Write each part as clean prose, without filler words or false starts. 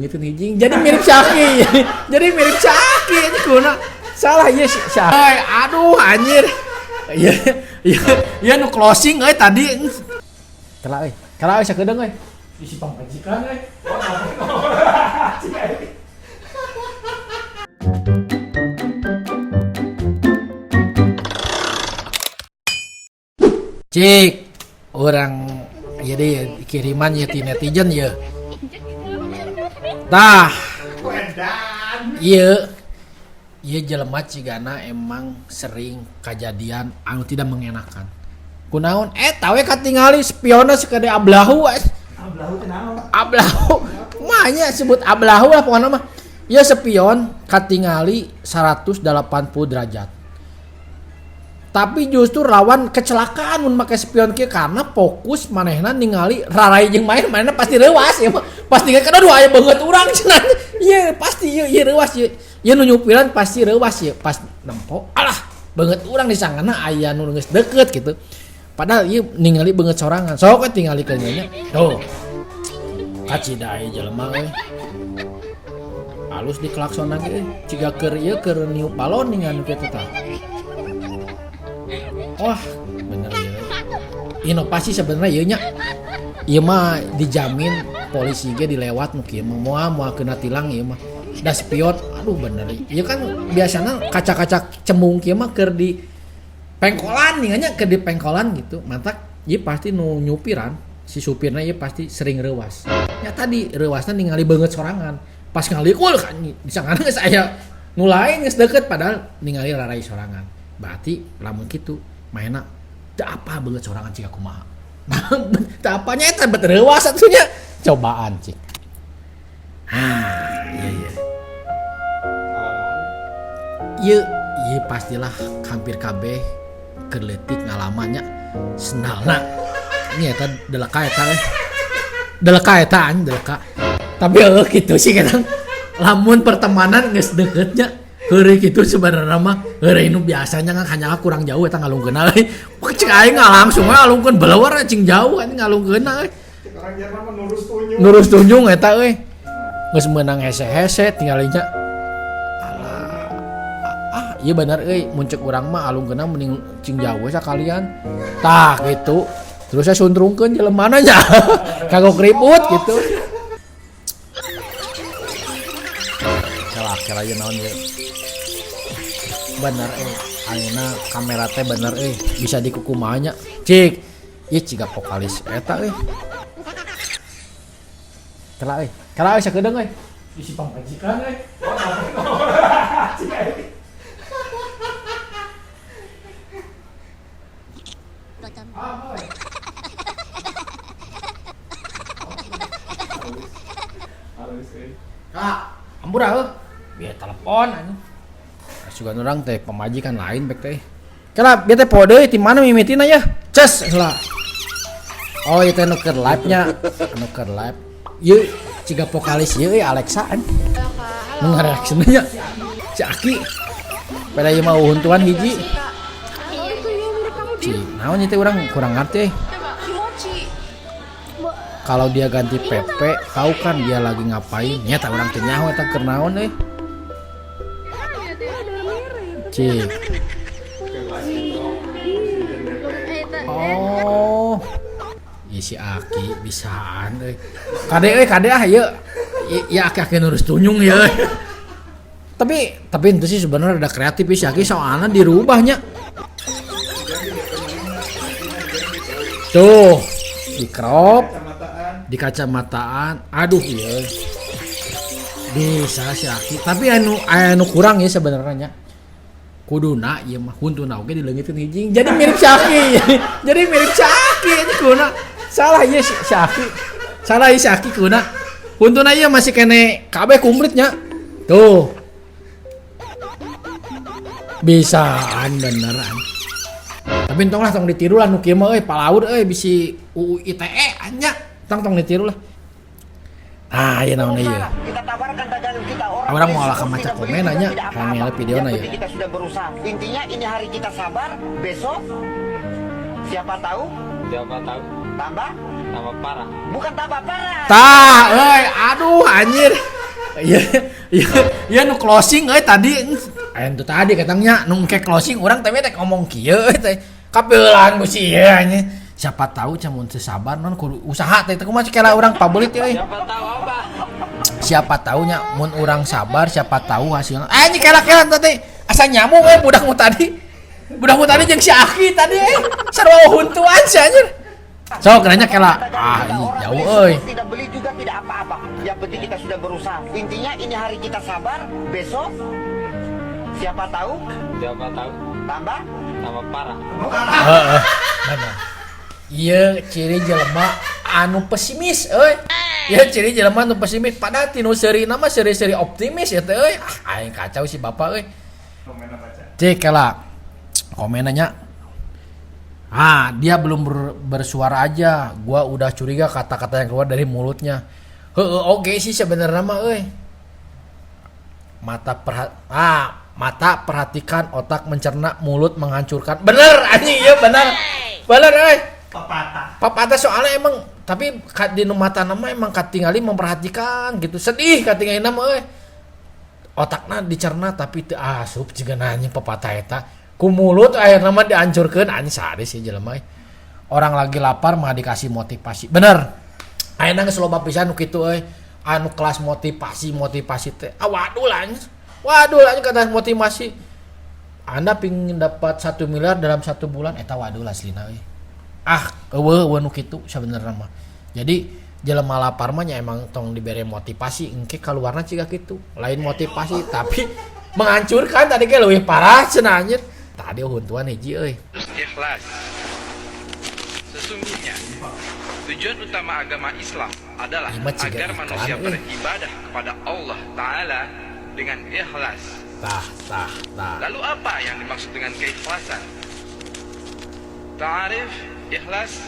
dileungiteun hiji. Jadi mirip si Aki. Jadi mirip si Aki ini kuna. Salah ieu si Aki. Aduh anjir. Iya iya iya nu closing euy tadi. Kela euy. Kela euy sakedeung euy. Isi pamajikan euy. Cik, orang jadi kiriman ya ti netizen ya. Tah. Iya. Iya jelema cigana emang sering kejadian anu tidak mengenakan. Kunaon eta we katingali spionna sakade ablahu. Ablahu teh naon? Ablahu. Mah sebut ablahu lah pokoknya mah. Ieu spion katingali 180 derajat. Tapi justru rawan kecelakaan mun make spion kieu karena fokus manehna ningali rarai jeung main manehna pasti reuas ya mah. Pasti kan aduh aya beungeut urang cenah. Ieu pasti ieu ieu reuas ieu. Ieu nu nyupiran pasti reuas ieu. Pas nempo alah beungeut urang disangkana aya nu geus deukeut gitu. Padahal ieu ningali beungeut sorangan. Sok we tingali ke nya. Tuh. Kacida aya jelema euy. Alus diklakson lagi euy. Ciga keur ieu keur niup balon ningan kitu tah. Wah, bener ya. Inovasi sebenarnya ieu nya. Ieu mah dijamin polisi ge dilewat nu kieu mah moal moal kena tilang ieu mah. Da spion, aduh bener. Ieu kan biasana kaca-kaca cembung kieu mah keur di pengkolan nya keur di pengkolan gitu. Mantak ieu pasti nu nyupiran, si supirna ieu pasti sering reuas. Nya tadi reuasna ningali beungeut sorangan. Pas ngalikul kan disangkana geus aya nu lain geus deukeut padahal ningali rarai sorangan. Berarti lamun kitu mainna teu apa beungeut sorangan ciga kumaha. Teu apanya eta bet reuas atuh nya. Cobaan cik. Ah, iya iya. Ieu ieu pastilah hampir kabeh keur leutik ngalaman nya sendalna. Nya eta deleka eta euy. Deleka eta anjing deleka. Tapi heuh kitu sih kadang lamun pertemanan geus deukeut nya heureuy kitu sebenarnya mah heureuy nu biasanya kan hanya kurang jauh eta ngalungkeunna euy. Cek aing langsung we ngalungkeun beleuwer cing jauh anjing ngalungkeunna euy. Cek orang Jerman mah nurus tunjung. Nurus tunjung eta euy. Geus meunang hese-hese tinggalinya. Alah. Ah, ieu bener euy mun cek urang mah alungkeunna mending cing jauh sakalian. Tah kitu. Terus saya suntrungkeun jelemana nya. Kagok ribut gitu. Kela kela ieu naon ieu. Bener euy, ayeuna kamera teh bener euy bisa dikukumaha nya. Cik, ieu ciga vokalis eta euy. Kela euy, kela euy sakedeung euy. Isi pamajikan euy. Kak, ampura euy. Biar telepon anjing. Sugan urang teh pamajikan lain bek teh. Kela bieu teh poho deui ti mana mimitina ya? Ces heula. Oh ieu teh nu keur live nya, nu keur live. Ieu ciga vokalis ieu euy Alexa an. Nu ngareaksina nya. Si Aki. Pada ieu mah uhuntuan hiji. Cik, naon ieu teh urang kurang ngarti euy. Kalau dia ganti PP, tahu kan dia lagi ngapain? Nya tah urang teu nyaho eta keur naon euy. Cik. Oh. Ieu si Aki bisaan euy. Kade euy, kade ah ieu. Ieu aki-aki nurus tunjung ieu euy. Tapi itu sih sebenarnya udah kreatif si Aki soalnya dirubahnya. Tuh, di crop, di kacamataan. Aduh iya. Bisa si Aki, tapi anu kurang ya sebenarnya. Kuduna ieu mah huntuna oge dileungiteun hiji. Jadi mirip si Aki. Jadi mirip si Aki ini kuna. Salah ieu si Aki. Salah ieu si Aki kuna. Huntuna ieu masih kene kabeh kumplitnya. Tuh. Bisaan beneran. Tapi entong lah tong ditiru lah nu kieu mah euy palaur euy bisi UU ITE anya. Tong tong ditiru lah. Ah, ieu naon ieu? Kita tawarkan dagangan kita orang. Orang mau ala maca komen nanya, kami ada video na ya. Kita sudah berusaha. Intinya ini hari kita sabar, besok siapa tahu? Siapa tahu? Tambah? Tambah parah. Bukan tambah parah. Tah, euy, aduh anjir. Iya, iya, iya nu closing euy tadi. Aya nu tadi katanya nu engke closing urang teh rek ngomong kieu euy teh. Kapeulan ku si ieu anjing. Siapa tahu mun teu sabar non kudu usaha teh kumaha kela urang pabelit euy. Siapa tahu apa? Siapa taunya mun urang sabar siapa tahu hasilnya. Anjing kela-kela teh asa nyamuk euy budak mu tadi. Budak mu tadi jeung si Aki tadi euy. Sarua huntuan si anjir. Sok nanya kela. Ah, ini jauh euy. Tidak beli juga tidak apa-apa. Yang penting kita sudah berusaha. Intinya ini hari kita sabar, besok siapa tahu Siapa tahu tambah tambah parah. Heeh. Bener. Ieu ciri jelema anu pesimis euy. Ieu ciri jelema anu pesimis padahal tinu seurina mah seuri-seuri optimis ya teh euy. Ah, aing kacau si bapak euy. Komen baca. Cek kela komennya. Ah, dia belum bersuara aja. Gua udah curiga kata-kata yang keluar dari mulutnya. Heeh, oke sih sebenarnya mah euy. Mata perhatikan, otak mencerna, mulut menghancurkan. Bener anjing iya bener. Bener euy. Pepatah. Pepatah soalnya emang tapi di mata nama emang katingali memperhatikan gitu. Sedih katingali nama euy. Otakna dicerna tapi teu asup jiga anjing pepatah eta. Ku mulut akhirna mah dihancurkeun anjing sadis sih jelema euy. Orang lagi lapar mah dikasih motivasi. Bener. Ayeuna geus loba pisan nu kitu euy. Anu kelas motivasi teh. Ah waduh lah anjing. Waduh lah anjing kata motivasi. Anda pingin dapat 1 miliar dalam 1 bulan eta waduh lah aslina euy. Ah, eueuh eueuh nu kitu sabenerna mah. Jadi jelema lapar mah nya emang tong dibere motivasi engke kaluarna ciga kitu. Lain motivasi tapi menghancurkan tadi ge leuwih parah cenah anjir. Tadi huntuan hiji euy. Ikhlas. Sesungguhnya tujuan utama agama Islam adalah Ima ciga agar iklan, manusia euy. beribadah kepada Allah Ta'ala dengan ikhlas. Tah, tah, tah. Lalu apa yang dimaksud dengan keikhlasan? Ta'arif, ikhlas,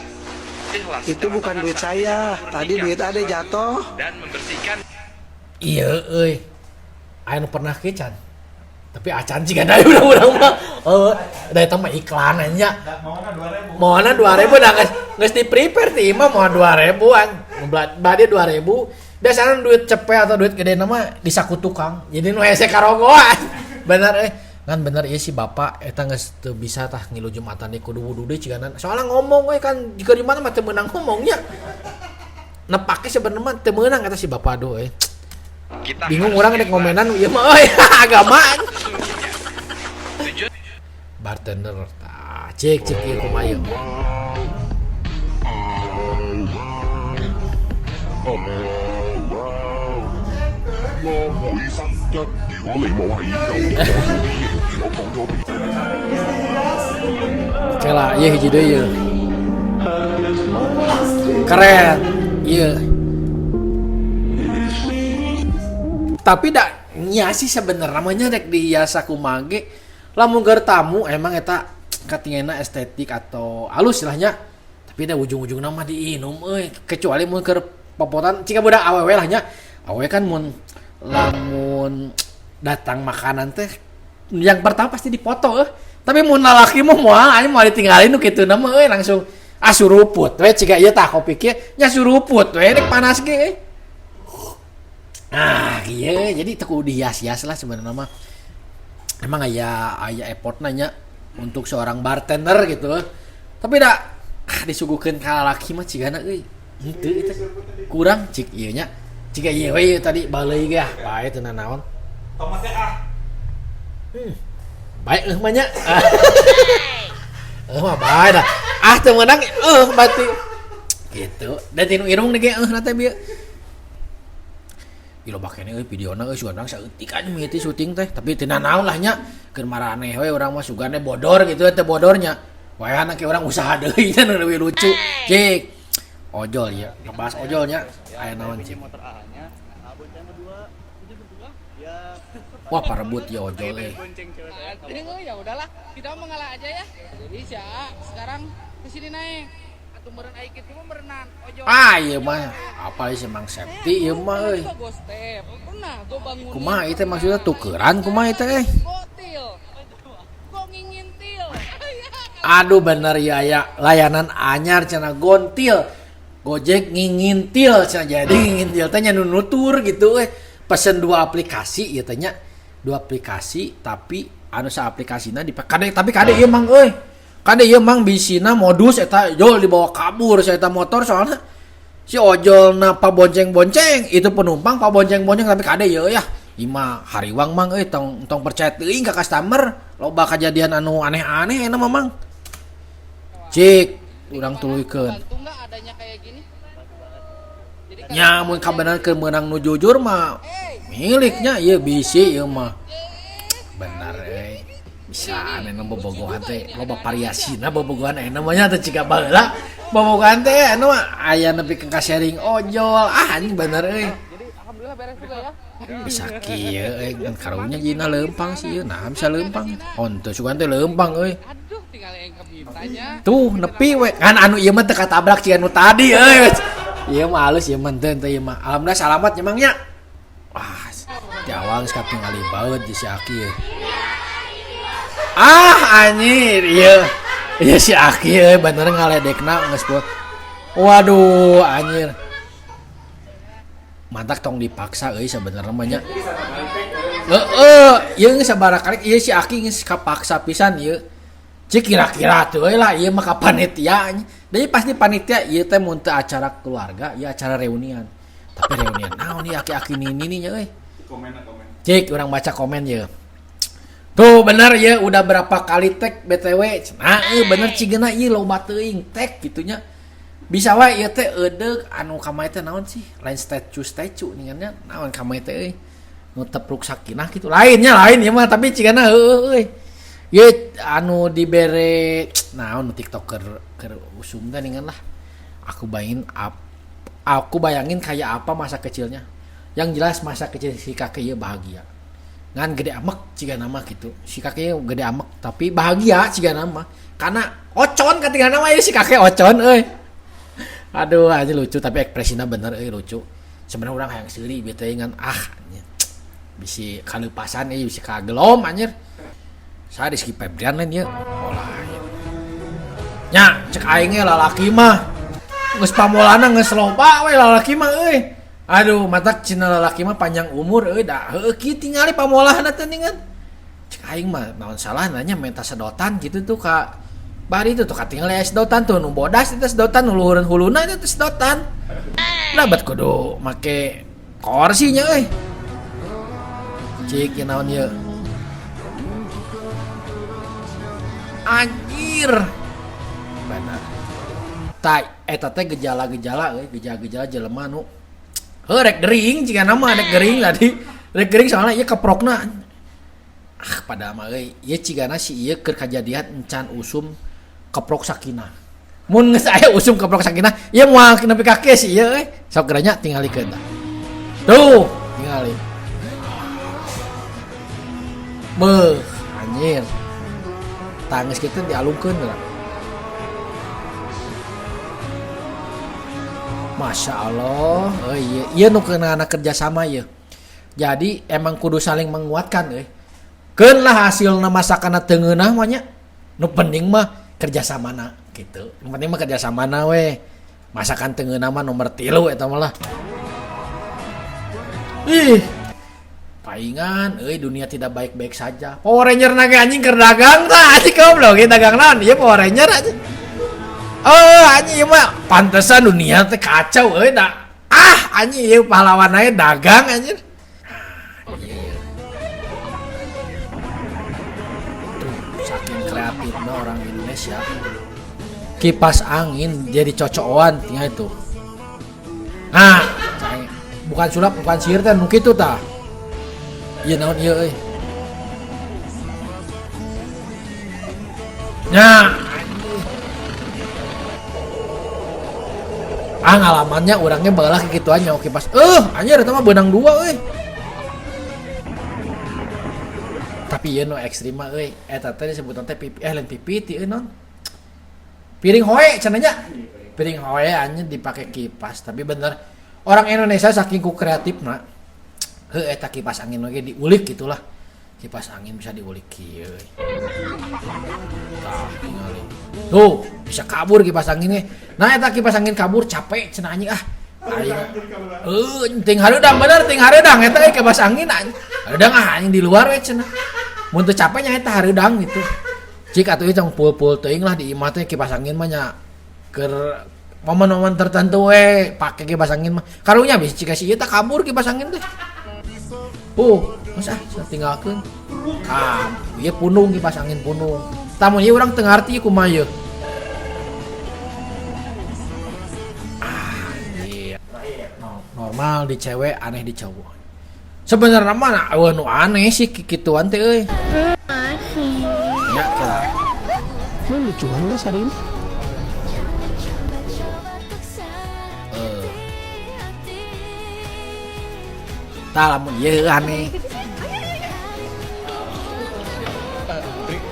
ikhlas. Itu dalam bukan duit bahasa saya. Tadi memurnikan duit ada sesuatu jatuh. Dan membersihkan. Iya euy. Aya nu pernah ke can. Tapi acan sih kan urang-urang mah. Heuh, da eta mah iklan nya. Maona 2000. Maona 2000 dah geus di prepare ti imah mau 2000-an. Bade 2000. Biasana duit cepet atau duit gede nama di saku tukang. Jadi nu hese karogoan. Bener euy. Ngan bener ieu si bapak eta geus teu bisa tah ngilu Jumatan di kudu wudu deui cigana. Soalna ngomong we kan jika di mana mah teu meunang ngomongnya. Nepake sebenarnya mah teu meunang kata si bapak aduh euy. Kita Bingung harus orang rek ikhlas. ngomenan ieu mah euy agama. Sesungguhnya tujuan Bartender tah cek cek ieu kumaha ieu. Oke lah, ieu hiji deui ieu. Keren, ieu. Tapi dak nya sih sebenarnya namanya rek dihias kumaha ge. Lamun keur tamu emang eta katingena estetik atau halus lah nya. Tapi da ujung-ujungna mah diinum euy, kecuali mun keur popotan ciga budak awewe lah nya. Awewe kan mun lamun datang makanan teh yang pertama pasti dipoto euy. Tapi mun lalaki mah moal anjing moal ditinggalin nu kitu mah euy langsung ah suruput we ciga ieu tah kopi kieu nya suruput we rek panas ge euy. Ah, iya, jadi teu kudu dihias-hias lah sebenarnya mah. Emang aya effort nanya untuk seorang bartender gitu. Tapi da disuguhkeun ka lalaki mah cigana euy. Henteu itu. Kurang cik ieu nya. Ciga ieu we tadi baleui ge ah, bae teu nanaon. Tomatnya ah. Bae euh mah nya. Euh mah bae dah. Ah teu meunang euh berarti. Gitu. Da tinu irung ge euh na teh bieu. Ih loba keneh euy videona euy sugan urang saeutik anjing mimiti syuting teh, tapi teu nanaon lah nya. Keur maraneh we urang mah sugane bodor gitu teh bodornya. Wayahna ke urang usaha deui nya nu leuwih lucu. Cik. Ojol ya, ngebahas ojolnya aya naon cik. Wah, parebut ya ojol euy. Ya udahlah, kita mau mengalah aja ya. Jadi si A sekarang kesini naik. Atau meren aing kitu mah merenan ojol. Ah ieu mah apa sih emang safety ieu mah euy. Gua step. Pernah gua bangunin. Kumaha ieu teh maksudnya tukeran kumaha ieu teh euy. Gotil. Gua ngingintil. Aduh bener ya ya layanan anyar cenah gontil. Gojek ngingintil cenah jadi ngingintil teh nya nu nutur gitu euy. Pesen 2 aplikasi ieu teh nya. 2 aplikasi tapi anu saaplikasina dipake tapi kade ieu mang euy. Kade ieu mang bisina modus eta jol dibawa kabur si eta motor soalna si ojolna pabonceng-bonceng itu penumpang pabonceng-bonceng tapi kade ieu ya. Ima hariwang mang euy tong tong percaya teuing ka customer loba kejadian anu aneh-aneh eta mah mang. Cik urang tuluykeun. Nya mun kabeneran keur meunang nu jujur mah miliknya ieu bisi ieu mah. Bener euy. Bisa anu bobogohan teh loba variasina bobogohan aya namanya teh ciga baheula bobogohan teh anu mah aya nepi ka sharing ojol ah anjing bener euy. Jadi alhamdulillah beres juga ya. Bisa kieu euy ngan karunya jina leumpang sih ieu nah bisa leumpang. Henteu sugan teh leumpang euy. Aduh tinggal yang kebintanya. Tuh nepi we kan anu ieu mah teu katabrak ciga nu tadi euy. Ieu mah halus ieu mah teu ieu mah. Alhamdulillah salamat nya mang nya. Wah, di awal geus katingali baeud di si Aki euy. Ah anjir ieu. Ieu si Aki euy bener ngaledekna geus buat. Waduh anjir. Mantak tong dipaksa euy sabenerna mah nya. Heeh, ieu geus sabaraha kali ieu si Aki geus kapaksa pisan ieu. Cik kira-kira tuh euy lah ieu mah ka panitia anjing. Deui pasti panitia ieu teh mun teu acara keluarga, ieu acara reunian. Tapi reunian naon ieu aki-aki nini nya euy. Komen komen. Cik urang baca komen ieu. Tuh bener ya udah berapa kali tag BTW. Nah bener cigena ieu loba teuing tag gitunya. Bisa wae ieu teh eudeuk anu kamari teh naon sih? Lain statue-statue ningannya naon kamari teh euy. Nu tepruk sakinah gitu. Lainnya lain ieu mah tapi cigana heueuh euy. Ieu anu dibere naon nu TikToker keur usum teh ningan lah. Aku bayangin kayak apa masa kecilnya. Yang jelas masa kecil si kakek ieu bahagia. Ngan gede amek ciga nama gitu. Si kakek ieu gede amek tapi bahagia ciga nama. Karena ocon ketika nama ieu si kakek ocon euy. Aduh aja lucu tapi ekspresina bener euy lucu. Sebenarnya urang hayang seuri bieu teh ngan ah anjir. Bisi kaleupasan euy bisi kagelom anjir. Saya Rizky Febrian lain ieu. Oh lain. Nya cek aing ge lalaki mah geus pamolana geus loba we lalaki mah euy. Aduh matak cina lalaki mah panjang umur euy da heueuh kieu tingali pamolahna teh ningan. Cek aing mah naon salahna nya menta sedotan gitu tuh ka bari itu tuh katingali aya sedotan tuh nu bodas itu sedotan nu luhureun huluna itu teh sedotan. Lah bet kudu make korsi nya euy. Cik ieu naon ieu? Anjir. Bener. Ta eta teh gejala-gejala euy, gejala-gejala jelema nu heuh rek gering jigana mah rek gering tadi. Rek gering soalna ieu keprokna. Ah padahal mah euy, ieu cigana si ieu keur kajadian encan usum keprok sakinah. Mun geus aya usum keprok sakinah, ieu moal nepi ka kieu si ieu euy. Sok geura nya tingalikeun tah. Tuh, tingali. Beuh, anjir. Tangis kitu dialungkeun geura. Masya Allah, euy ieu, ieu nu keuna kerjasama ieu. Jadi emang kudu saling menguatkan euy. Keun lah hasilna masakanna teu ngeunah mah nya. Nu penting mah kerjasamana gitu. Nu penting mah kerjasamana we. Masakan teu ngeunah mah nomor 3 eta mah lah. Ih. Paingan euy dunia tidak baik-baik saja. Power Ranger na ge anjing keur dagang tah anjing goblok ieu dagang naon? Ieu Power Ranger anjing. Oh anjing ieu mah pantesan dunia teh kacau euy da. Ah anjing ieu pahlawan aja dagang anjir. Tuh saking kreatifnya orang Indonesia. Kipas angin jadi cocokan tinggal itu. Nah, bukan sulap bukan sihir teh nu kitu tah. Ieu naon ieu euy. Nya ah ngalamannya orangnya balah kegituan nyawa kipas. Anjir eta mah beunang 2 euy. Tapi ieu nu ekstrim mah euy, eta teh disebutan teh pipi, lain pipi ti euy naon. Piring hoe cenah nya. Piring hoe anjir dipake kipas, tapi bener orang Indonesia saking ku kreatifna. Heuh eta kipas angin oge diulik gitulah. Kipas angin bisa diulik kieu. Tah tingali. Tuh, bisa kabur kipas anginnya. Nah eta kipas angin kabur capek cenah anjing ah. Aing heuh ting hareudang bener ting hareudang eta euy kipas angin anjing. Hareudang ah anjing di luar we cenah. Mun teu capek nya eta hareudang gitu. Cik atuh ieu tong pul-pul teuing lah di imah teh kipas angin mah nya keur momen-momen tertentu we pake kipas angin mah. Karunya bisi cik si ieu tah kabur kipas angin teh. Geus ah cenah tinggalkeun. Ah, ieu pundung kipas angin pundung. Tah mun ieu urang teu ngarti kumaha ieu. Ah, iya. Normal di cewek, aneh di cowok. Sebenarnya mah eueuh nu aneh sih kikituan teh euy. Ya, kira. Lu lucuan guys hari ini. Eh. Tah lamun ieu aneh. Rick,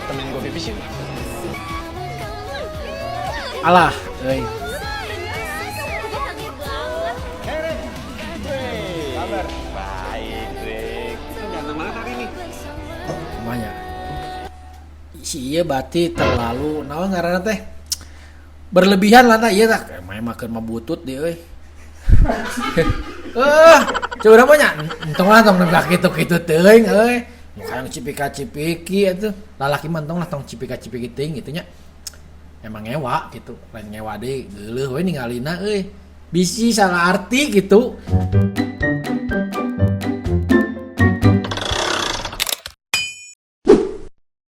temenin gue pipis yuk. Alah, euy. Kabar? Baik, Rick. Lu ganteng banget hari ini. Kumanya. Si ieu berarti terlalu naon ngaranna teh? Berlebihan lah tah ieu tah. Main makan mah butut deui euy. Eh, coba mah nya entong lah tong nebak kitu-kitu teuing euy. Nu hayang cipika-cipiki atuh. Lalaki mah entong lah tong cipika-cipiki teuing gitu nya. Emang ngewa gitu, lain ngewa deui geuleuh we ningalina euy. Bisi salah arti gitu.